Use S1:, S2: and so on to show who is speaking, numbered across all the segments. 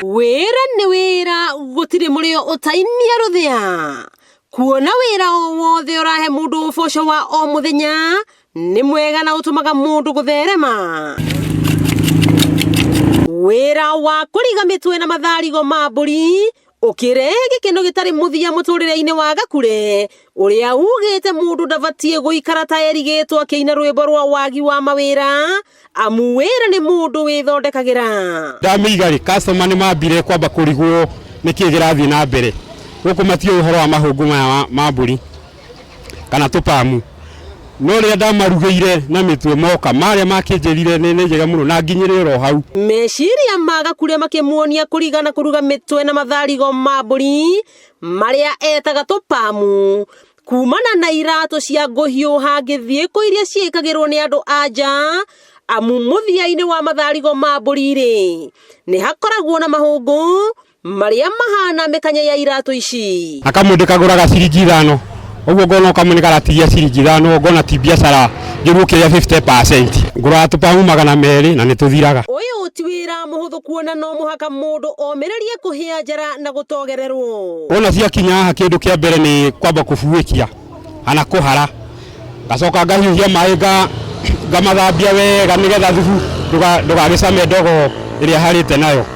S1: Wĩra nĩ wĩra, gũtirĩ mũrĩo ũtainia rũthĩa. Kuona wĩra o wothe ũrahe mũndũ ũboco wa o mũthenya nĩ mwega na ũtũmaga mũndũ gũtherema. Wĩra wa kũriga mĩtwe na matharigo ma mbũri ũkĩrehe gĩkeno gĩtarĩ mũthia mũtũrĩre-inĩ wa Gakure ũrĩa ugĩte mũndũ ndabatiĩ gũikara ta erigĩtwo akĩina rwĩmbo rwa wagi wa mawĩra amu wĩra nĩ mũndũ wĩthondekagĩra.
S2: Ndamĩiga rĩ, customer nĩ mambire kwamba kũrigwo nĩkĩ kĩrathiĩ na mbere gũkũ, matiũĩ ũhoro wa mahũngũ maya ma mbũri kana tũpamu. No rĩrĩa ndamarugĩire na mĩtwe moka marĩa makĩnjĩrire nĩ njega mũno na nginyĩrĩ oro hau.
S1: Meciria ma Gakure makĩmuonia kũriga na kũruga mĩtwe na matharigo ma mbũri marĩa etaga tũpamu kumana na iratũ cia ngũhiũha ngĩthiĩkũ iria ciĩkagĩrwo nĩ andũ a nja amu mũthia-inĩ wa matharigo ma mbũri-rĩ nĩ hakoragwo na mahũngũ marĩa mahana mĩkanya ya iratũ ici.
S2: Na kamwe ndĩkagũraga ciringi 5, ũguo ngona kamwe nĩ karatigia ciringi 5, ngona ti biacara njũru ũkĩrĩa 50%. Ngũraga tũpamu 200 na nĩ tũthiraga.
S1: Ũyũ ti wĩra mũhũthũ kuona no mũhaka mũndũ omĩrĩrie kũhĩa njara na gũtogererwo.
S2: Wona ciakinya haha kĩndũ kĩa mbere nĩ kwamba kũbuĩkia kana kũhara, ngacoka ngahiũhia maĩ ngamathambia wega nĩgetha thubu ndũgagĩcame ndogo ĩrĩa harĩte nayo.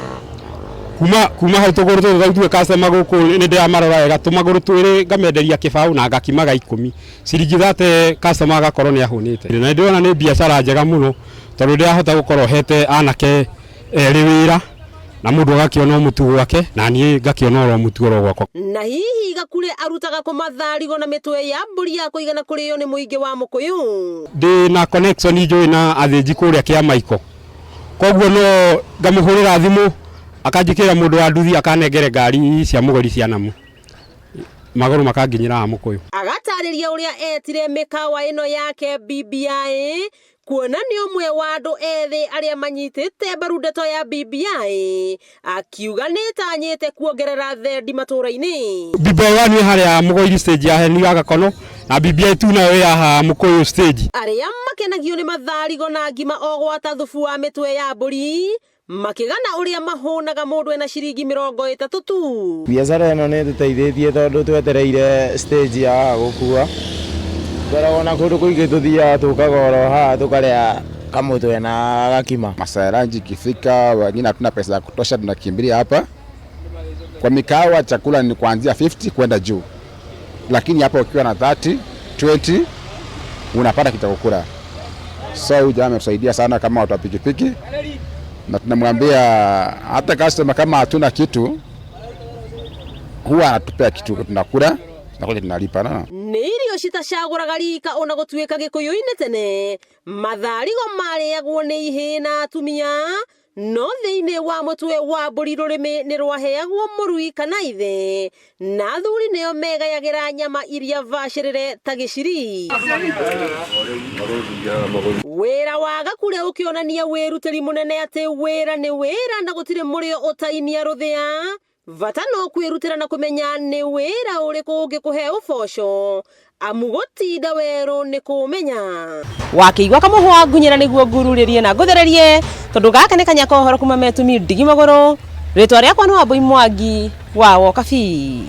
S2: Kuma hau tũgũrũ tũtũ ithuĩ customer gũkũ nĩ ndĩramarora wega, tũmagũrũ twĩrĩ ngamenderia kĩbaũ na ngakimaga 10, ciringi 30 customer agakorwo nĩ ahũnĩte. Na ndĩrona nĩ biacara njega mũno tondũ ndĩrahota gũkorwo hete anake erĩ wĩra na mũndũ agakĩona o mũtu gwake na niĩ ngakĩona oro mũtu oro gwakwa.
S1: Na hihi Gakure arutaga kũ matharigo na mĩtwe ya mbũri ya kũigana kũrĩo nĩ mũingĩ wa Mũkũyũ?
S2: Ndĩ na connection njũĩ na athĩnji kũrĩa Kĩamaiko, koguo no ngamũhũrĩra thimũ akanjĩkĩrĩra mũndũ wa nduthi akanengere ngari cia mũgũri cia namu, magũrũ makanginyĩra haha Mũkũyũ.
S1: Agatarĩria ũrĩa etire mĩkawa ĩno yake BBI kuona nĩ ũmwe wa andũ ethĩ arĩa manyitĩte mbaru ndeto ya BBI, akiuga nĩ ĩtanyĩte kuongerera thendi matũra-inĩ.
S2: BBI 1 ĩ harĩa Mũgoiri stage ya Heni ya Gakono na BBI 2 nayo ĩ haha Mũkũyũ stage.
S1: Arĩa makenagio nĩ matharigo na ngima o gwata thubu wa mĩtwe ya mbũri makĩgana ũrĩa mahũnaga mũndũ ena ciringi 30 tu.
S3: Biacara ĩno nĩ ĩtũteithĩtie tondũ twetereire stage ya gũkua, twaragwo na kũndũ kũingĩ tũthiaga tũkaga oro haha tũkarĩa kamũtwe na gakima.
S4: Masaa ya lunch ikifika, wengine hatuna pesa ya kutosha, tunakimbilia hapa kwa mikahawa. Chakula ni kuanzia 50 kwenda juu, lakini hapa ukiwa na 30 20 unapata kitu cha kukula. So huyu jamaa ametusaidia sana kama watu wa pikipiki, na tunamwambia hata customer kama hatuna kitu huwa anatupea kitu tunakula, tunakuja tunalipa na.
S1: Nĩ irio citacagũraga rika ona gũtuĩka Gĩkũyũ-inĩ tene matharigo marĩagwo nĩ ihĩĩ na atumia, no thĩinĩ wa mũtwe wa mbũri rũrĩmĩ nĩ rwaheagwo mũrui kana ithe, na athuri nĩo megayagĩra nyama iria bacĩrĩre ta gĩciri. Wĩra wa Gakure ũkĩonania wĩrutĩri mũnene atĩ wĩra nĩ wĩra na gũtirĩ mũrĩo ũtainia rũthĩa, bata no kwĩrutĩra na kũmenya nĩ wĩra ũrĩkũ ũngĩkũhe ũboco, amu gũtinda werũ nĩ kũmenya. Wakĩigua kamũhwa ngunyĩra nĩguo ngururĩrie na ngũthererie, tondũ gaka nĩ kanya ka ũhoro kuma Metumi ndigi magũrũ. Rĩtwa rĩakwa nĩ Wambui Mwangi wa Wokabi.